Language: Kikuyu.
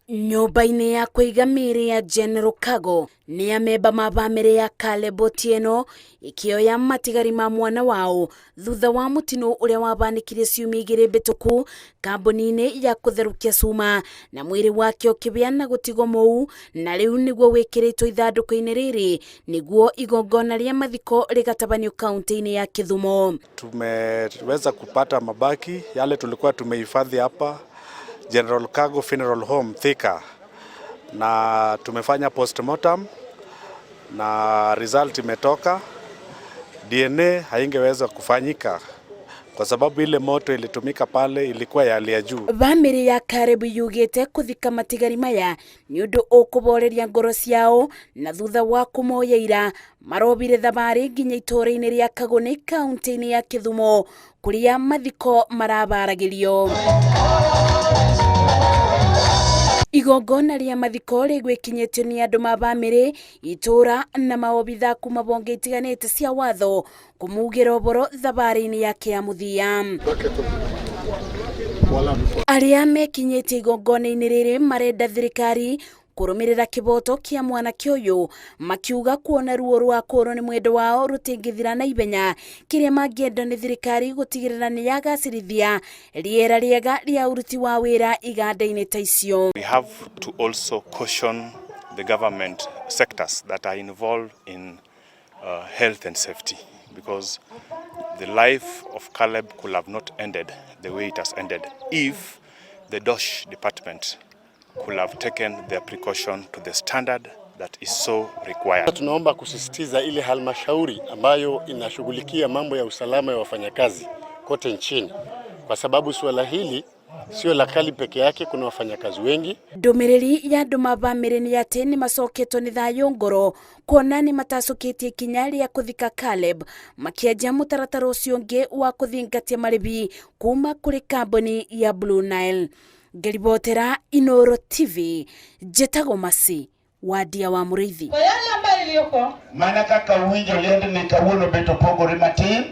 Nyũmba-inĩ ya kũiga mĩĩrĩ ya General Cargo nĩ amemba ma bamĩrĩ ya Caleb Otieno ikĩoya matigari ma mwana wao thutha wa mũtino ũrĩa wabanĩkire ciumia igĩrĩ mbĩtũku kambuni-inĩ ya kũtherũkia cuma na mwĩrĩ wake ũkĩbĩa na gũtigwo mũu na rĩu nĩguo wĩkĩrĩtwo ithandũkũ-inĩ rĩrĩ nĩguo igongona rĩa mathiko rĩgatabanio kaunti-inĩ ya Kĩthumo. Tumeweza kupata mabaki yale tulikuwa tumehifadhi hapa General Cargo Funeral Home Thika, na tumefanya postmortem na result imetoka. DNA haingeweza kufanyika kwa sababu ile moto ilitumika pale ilikuwa ya hali ya juu. Bamĩrĩ ya Caleb yugĩte kũthika matigari maya nĩ ũndũ ũkũboreria ngoro ciao na thutha wa kũmoya ira marobire thabarĩ nginya itũũra-inĩ rĩa Kagoni kaunti-inĩ ya Kĩthumo kũrĩa mathiko marabaragĩrio. Igongona rĩa mathiko rĩgwĩkinyĩtio nĩ andũ ma bamĩrĩ itũũra na maobitha kuma bonge itiganĩte cia watho kũmugĩra ũboro thabarĩ-inĩ yake ya mũthia. Arĩa mekinyĩtie igongona-inĩ rĩrĩ marenda thirikari kũrũmĩrĩra kĩboto kĩa mwanake ũyũ makiuga kuona ruo rwa kũrwo nĩ mwendo wao rũtingĩthira na ihenya kĩrĩa mangĩenda nĩ thirikari gũtigĩrĩra nĩ yagacĩrithia rĩera rĩega rĩa ũruti wa wĩra iganda-inĩ ta icio. We have to also caution the government sectors that are involved in health and safety, because the life of Caleb could have not ended the way it has ended if the DOSH department could have taken their precaution to the standard that is so required. Tunaomba kusisitiza ile halmashauri ambayo inashughulikia mambo ya usalama ya wafanyakazi kote nchini, kwa sababu suala hili sio la Caleb peke yake, kuna wafanyakazi wengi. Ndũmĩrĩri ya andũ ma bamĩrĩ nĩ atĩ nĩ macoketwo nĩ thayũ ngoro kuona nĩ matacũkĩtie ikinya rĩa kũthika Caleb makĩanjia mũtaratara ũcio ũngĩ wa kũthingatia marĩbi kuma kũrĩ kambuni ya Blue Nile. Ngĩribotera Inoro TV, njĩtagwo Masi Wadia wa Mũrĩithi. Kwa yale ambayo iliyoko Mana kaka uwinjo liend ni kawuono bet opogore matin.